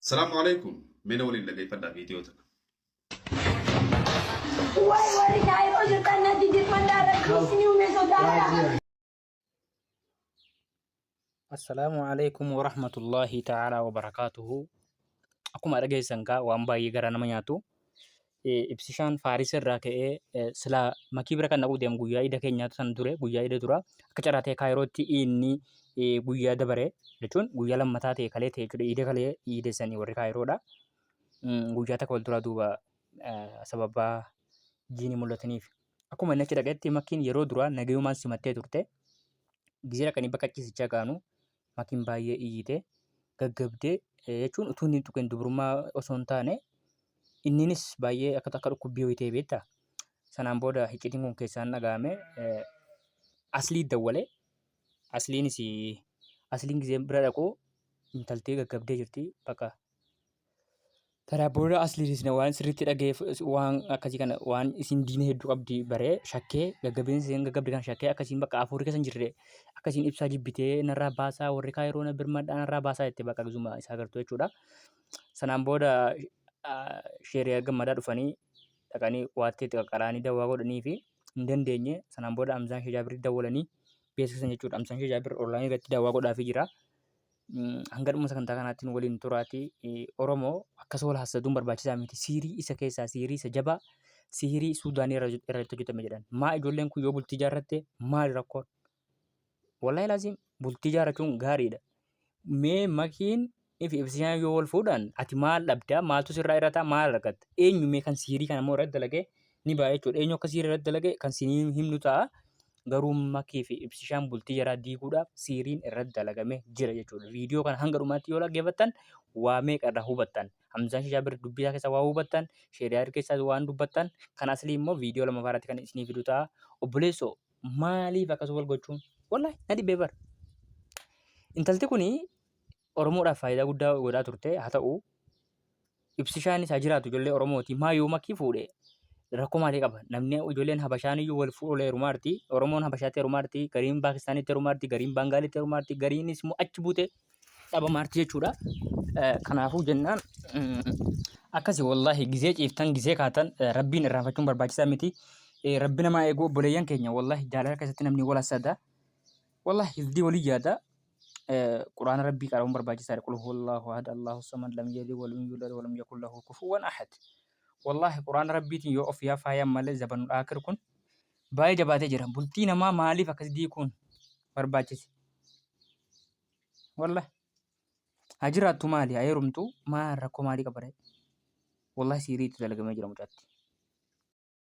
Salaamu alaikum. Mee na waliin dhageeffadhaa viidiyoo tana. Way warri kaayiroo jirtan natti jirmadhaa rabbi isinii uume sodaadha. Assalaamu alaikum warahmatullaahi ta'aalaa wabarakaatuhu. Akkuma dhageessan kaa waan baay'ee garaa nama nyaatu. Ibsishaan Faaris irraa ka'ee silaa makii bira kan dhaquu deemu guyyaa ida keenyaatu san ture guyyaa ida dura akka carraa ta'e kaayirootti inni guyyaa dabare jechuun guyyaa lammataa ta'e kalee ta'e jechuudha ida kalee iidessanii warri kaayiroodha. Guyyaa takka wal duraa duuba sababa jiini mul'ataniif. Akkuma inni achi dhaqetti makiin yeroo duraa nagayumaan simattee turte. Gizee dhaqanii bakka ciisichaa ga'anu makiin baay'ee iyyite gaggabdee jechuun utuu inni hin tuqin dubrummaa osoo hin taane inninis baay'ee akka akka dhukkubbii wayii ta'e beektaa. Sanaan booda hiccitiin kun keessaan dhaga'ame aslii dawwale asliinis asliin gizee bira dhaqu intaltee gaggabdee jirti bakka Karaa booda asliinis waan sirriitti dhaga'eef waan akkasii kana waan isin diina hedduu qabdi baree shakkee gaggabinsa isheen gaggabde kana shakkee akkasiin bakka hafuurri keessa hin jirre akkasiin ibsaa jibbitee narraa baasaa warri kaayiroo na birmadhaa narraa baasaa jettee bakka gizuma isaa agartu jechuudha. Sanaan booda sheeriyaa gammadaa dhufanii dhaqanii waattee itti qaqqaraanii dawaa godhanii fi hin dandeenye sanaan booda Hamzaan Sheejaabirri dawwalanii beeksisan jechuudha. Hamzaan Sheejaabir onlaayinii irratti dawaa godhaafii jira. Hanga dhuma sagantaa kanaatti nu waliin turaati. Oromoo akkas wal hassaduun barbaachisaa miti. Siirii isa keessaa siirii isa jabaa siirii Suudaanii irratti hojjetame jedhan. Maa ijoolleen kun yoo bultii ijaarratte maali rakkoon? Wallaahi laazim bultii ijaarrachuun gaariidha. Mee makiin fi ibsishaan yoo wal fuudhan ati maal dhabdaa maaltu sirraa irrataa maal argatta? Eenyu mee kan siirii kana immoo irratti dalagee ni ba'a jechuudha. Eenyu akka siirii irratti dalage kan siinii himnu ta'a. Garuu Makii fi Ibsishaan bultii jaraa diiguudhaaf siiriin irratti dalagame jira jechuudha. Viidiyoo kana hanga dhumaatti yoo dhaggeeffattan waa meeqa irraa hubattan. Hamzaan Shishaa bir dubbii isaa keessaa waa hubattan, Sheeriyaar keessaa waan dubbattan, kan aslii immoo viidiyoo lammaffaa irratti kan isinii fidu ta'a. Obboleessoo maaliif akkas wal gochuun? Wallahi na dhibee bar. Intalti kuni Oromoodhaaf faayidaa guddaa godhaa turte haa ta'u Ibsishaanis haa jiraatu ijoollee Oromooti. Maa yoo makii fuudhe rakkoo maalii qaba? Namni ijoolleen Habashaan iyyuu wal fuudhee heerumaarti. Oromoon Habashaatti heerumaarti. Gariin Paakistaanitti heerumaarti. Gariin Baangaalitti heerumaarti. Gariinis immoo achi buute dhabamaarti jechuudha. Kanaafuu jennaan akkasi wallaahi gizee ciiftan gizee kaatan rabbiin irraanfachuun barbaachisaa miti. Rabbi namaa eeguu obboleeyyan keenya wallaahi jaalala keessatti namni wal hassada. Wallaahi hifdii walii yaada. Quraana Rabbii qara'uun barbaachisaadha. Qul huwallahu ahad, Allahu samad, lam yalid walam yulad walam yakun lahu kufuwan ahad. Wallaahi Quraana Rabbiitiin yoo of yaa faayan malee zabanul aakir kun baay'ee jabaatee jira. Bultii namaa maaliif akkas diiguun barbaachise? Wallaahi haa jiraattu maali haa heerumtu maal rakkoo maalii qaba ree? Wallaahi siirii itti dalagamee jira mucaatti.